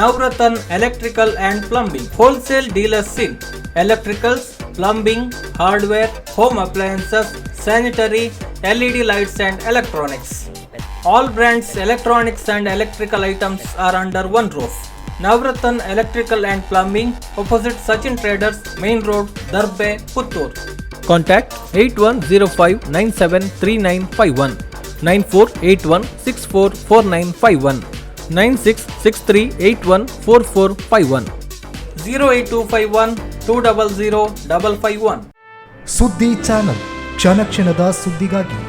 Navratan Electrical and Plumbing, wholesale dealers in electricals, plumbing, hardware, home appliances, sanitary, LED lights and electronics. All brands electronics and electrical items are under one roof. Navratan Electrical and Plumbing, opposite Sachin Traders, Main Road, Darbe, Puttur. Contact 8105973951, 9481644951, 9663814451, 08251200551. ಸುದ್ದಿ channel, ಕ್ಷಣ ಕ್ಷಣದ ಸುದ್ದಿಗಾಗಿ.